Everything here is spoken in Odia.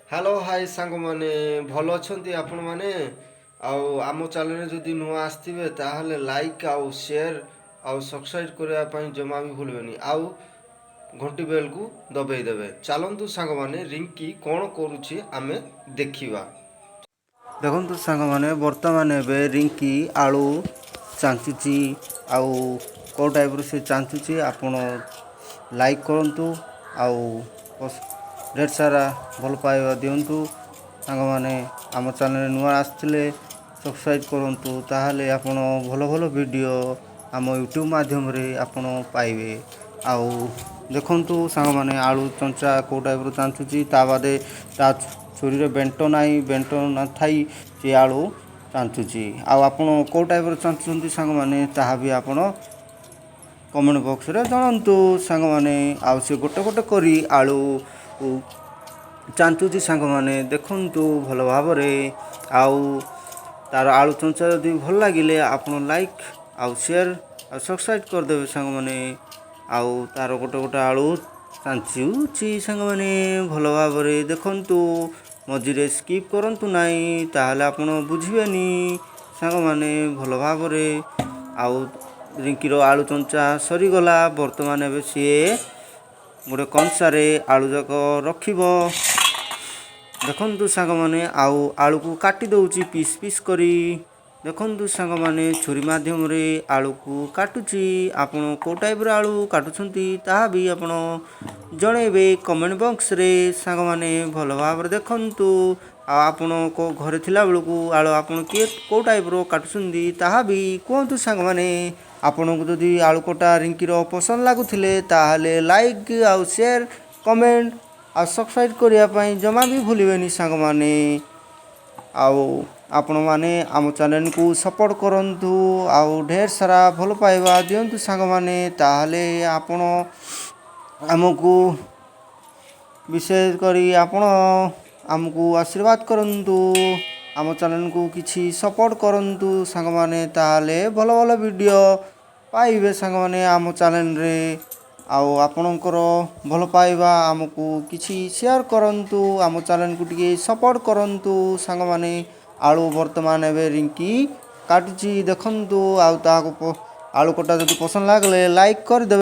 ହ୍ୟାଲୋ ହାଇ ସାଙ୍ଗମାନେ, ଭଲ ଅଛନ୍ତି ଆପଣମାନେ? ଆଉ ଆମ ଚ୍ୟାନେଲରେ ଯଦି ନୂଆ ଆସିଥିବେ, ତାହେଲେ ଲାଇକ୍ ଆଉ ସେୟାର ଆଉ ସବସ୍କ୍ରାଇବ୍ କରିବା ପାଇଁ ଜମା ବି ଭୁଲିବେନି ଆଉ ଘଣ୍ଟି ବେଲ୍କୁ ଦବେଇ ଦେବେ। ଚାଲନ୍ତୁ ସାଙ୍ଗମାନେ, ରିଙ୍କି କ'ଣ କରୁଛି ଆମେ ଦେଖିବା। ଦେଖନ୍ତୁ ସାଙ୍ଗମାନେ, ବର୍ତ୍ତମାନ ଏବେ ରିଙ୍କି ଆଳୁ ଚାଞ୍ଚୁଛି। ଆଉ କେଉଁ ଟାଇପ୍ର ସେ ଚାଞ୍ଚୁଛି, ଆପଣ ଲାଇକ୍ କରନ୍ତୁ ଆଉ ଢେର ସାରା ଭଲ ପାଇବା ଦିଅନ୍ତୁ। ସାଙ୍ଗମାନେ, ଆମ ଚ୍ୟାନେଲରେ ନୂଆ ଆସିଥିଲେ ସବସ୍କ୍ରାଇବ୍ କରନ୍ତୁ, ତାହେଲେ ଆପଣ ଭଲ ଭଲ ଭିଡ଼ିଓ ଆମ ୟୁଟ୍ୟୁବ୍ ମାଧ୍ୟମରେ ଆପଣ ପାଇବେ। ଆଉ ଦେଖନ୍ତୁ ସାଙ୍ଗମାନେ, ଆଳୁ ଚଞ୍ଚା କେଉଁ ଟାଇପ୍ର ଚାଞ୍ଚୁଛି। ତା ବାଦେ ତା ଛୁରୀରେ ବେଣ୍ଟ ନାହିଁ। ବେଣ୍ଟ ନଥାଇ ସେ ଆଳୁ ଚାଞ୍ଚୁଛି। ଆଉ ଆପଣ କେଉଁ ଟାଇପ୍ର ଚାଞ୍ଚୁଛନ୍ତି ସାଙ୍ଗମାନେ, ତାହା ବି ଆପଣ କମେଣ୍ଟ ବକ୍ସରେ ଜଣାନ୍ତୁ ସାଙ୍ଗମାନେ। ଆଉ ସେ ଗୋଟେ ଗୋଟେ କରି ଆଳୁ ଚାଞ୍ଚୁଛି ସାଙ୍ଗମାନେ, ଦେଖନ୍ତୁ ଭଲ ଭାବରେ। ଆଉ ତାର ଆଳୁ ଚଞ୍ଚା ଯଦି ଭଲ ଲାଗିଲେ ଆପଣ ଲାଇକ୍ ଆଉ ସେୟାର ଆଉ ସବସ୍କ୍ରାଇବ୍ କରିଦେବେ ସାଙ୍ଗମାନେ। ଆଉ ତାର ଗୋଟେ ଗୋଟେ ଆଳୁ ଚାଞ୍ଚୁଛି ସାଙ୍ଗମାନେ, ଭଲ ଭାବରେ ଦେଖନ୍ତୁ। ମଝିରେ ସ୍କିପ୍ କରନ୍ତୁ ନାହିଁ, ତାହେଲେ ଆପଣ ବୁଝିବେନି ସାଙ୍ଗମାନେ ଭଲ ଭାବରେ। ଆଉ ରିଙ୍କିର ଆଳୁ ଚଞ୍ଚା ସରିଗଲା। ବର୍ତ୍ତମାନ ଏବେ ସିଏ ଗୋଟେ କଂସାରେ ଆଳୁ ଯାକ ରଖିବ। ଦେଖନ୍ତୁ ସାଙ୍ଗମାନେ, ଆଉ ଆଳୁକୁ କାଟି ଦେଉଛି ପିସ୍ ପିସ୍ କରି। ଦେଖନ୍ତୁ ସାଙ୍ଗମାନେ, ଛୁରୀ ମାଧ୍ୟମରେ ଆଳୁକୁ କାଟୁଛି। ଆପଣ କେଉଁ ଟାଇପ୍ର ଆଳୁ କାଟୁଛନ୍ତି, ତାହା ବି ଆପଣ ଜଣେଇବେ କମେଣ୍ଟ ବକ୍ସରେ। ସାଙ୍ଗମାନେ, ଭଲ ଭାବରେ ଦେଖନ୍ତୁ। ଆଉ ଆପଣ କେଉଁ ଘରେ ଥିଲା ବେଳକୁ ଆଳୁ ଆପଣ କିଏ କେଉଁ ଟାଇପ୍ର କାଟୁଛନ୍ତି, ତାହା ବି କୁହନ୍ତୁ ସାଙ୍ଗମାନେ। ଆପଣଙ୍କୁ ଯଦି ଆଳୁ କଟା ରିଙ୍କିର ପସନ୍ଦ ଲାଗୁଥିଲେ, ତାହେଲେ ଲାଇକ୍ ଆଉ ସେୟାର, କମେଣ୍ଟ ଆଉ ସବସ୍କ୍ରାଇବ୍ କରିବା ପାଇଁ ଜମା ବି ଭୁଲିବେନି ସାଙ୍ଗମାନେ। ଆଉ ଆପଣମାନେ ଆମ ଚ୍ୟାନେଲକୁ ସପୋର୍ଟ କରନ୍ତୁ ଆଉ ଢେର ସାରା ଭଲ ପାଇବା ଦିଅନ୍ତୁ ସାଙ୍ଗମାନେ। ତାହେଲେ ଆପଣ ଆମକୁ, ବିଶେଷ କରି ଆପଣ ଆମକୁ ଆଶୀର୍ବାଦ କରନ୍ତୁ, ଆମ ଚ୍ୟାନେଲକୁ କିଛି ସପୋର୍ଟ କରନ୍ତୁ ସାଙ୍ଗମାନେ। ତାହେଲେ ଭଲ ଭଲ ଭିଡ଼ିଓ ପାଇବେ ସାଙ୍ଗମାନେ ଆମ ଚ୍ୟାନେଲରେ। ଆଉ ଆପଣଙ୍କର ଭଲ ପାଇବା ଆମକୁ କିଛି ସେୟାର କରନ୍ତୁ, ଆମ ଚ୍ୟାନେଲକୁ ଟିକେ ସପୋର୍ଟ କରନ୍ତୁ ସାଙ୍ଗମାନେ। ଆଳୁ ବର୍ତ୍ତମାନ ଏବେ ରିଙ୍କି କାଟୁଛି, ଦେଖନ୍ତୁ। ଆଉ ତାହାକୁ ଆଳୁ କଟା ଯଦି ପସନ୍ଦ ଲାଗିଲେ ଲାଇକ୍ କରିଦେବେ।